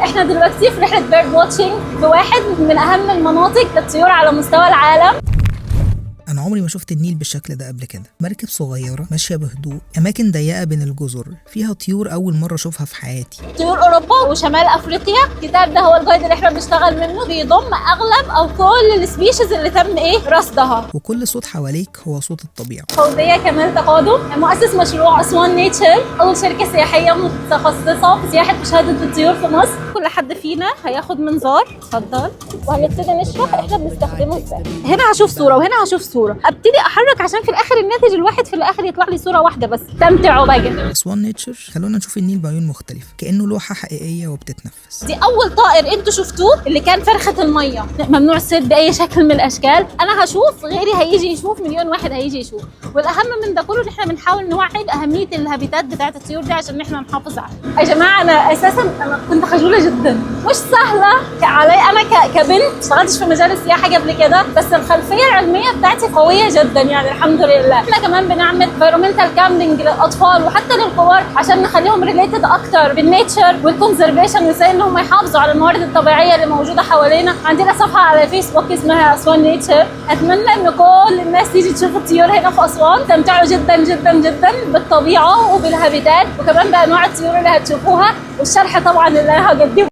احنا دلوقتي في رحله bird watching في واحد من اهم المناطق للطيور على مستوى العالم. أنا عمري ما شفت النيل بالشكل ده قبل كده. مركب صغيرة ماشية بهدوء، أماكن ضيقة بين الجزر فيها طيور أول مرة أشوفها في حياتي. طيور اوروبا وشمال افريقيا. الكتاب ده هو ال guide اللي احنا بنشتغل منه، بيضم اغلب او كل ال species اللي تم رصدها. وكل صوت حواليك هو صوت الطبيعة. فوزية كمال تقادم، مؤسس مشروع أسوان Nature، أول شركة سياحية متخصصة في سياحة مشاهدة الطيور في مصر. كل حد فينا هياخد منظار، اتفضل، وهنبتدي نشرح احنا بنستخدمه ازاي. هنا هشوف صورة وهنا هشوف صورة، ابتدي احرك عشان في الاخر الناتج الواحد في الاخر يطلع لي صورة واحدة بس. استمتعوا بقى. أسوان Nature خلونا نشوف النيل بعيون مختلفة، كأنه لوحة حقيقية وبتتنفس. دي اول طائر انتوا شفتوه اللي كان فرخة الميه. ممنوع الصيد باي شكل من الاشكال. انا هشوف، غيري هيجي يشوف، مليون واحد هيجي يشوف. والاهم من ده كله ان احنا بنحاول نوعي باهمية ال habitat بتاعت الطيور دي عشان احنا نحافظ عليها. يا جماعة انا اساسا انا كنت خجولة جدا، مش سهلة علي انا كبنت، ما اشتغلتش في مجال السياحة قبل كده، بس الخلفية العلمية بتاعتي قوية جدا يعني الحمد لله. احنا كمان بنعمل environmental camping للاطفال وحتى للكبار عشان نخليهم related اكتر بال nature وال conservation، وازاي ان هم يحافظوا على الموارد الطبيعية اللي موجودة حوالينا. عندنا صفحة على فيسبوك اسمها اسوان Nature. اتمنى ان كل الناس تيجي تشوف الطيور هنا في اسوان. استمتعوا جدا جدا جدا بالطبيعة وبال habitat وكمان بانواع الطيور اللي هتشوفوها، والشرح طبعا اللي انا هقدمه.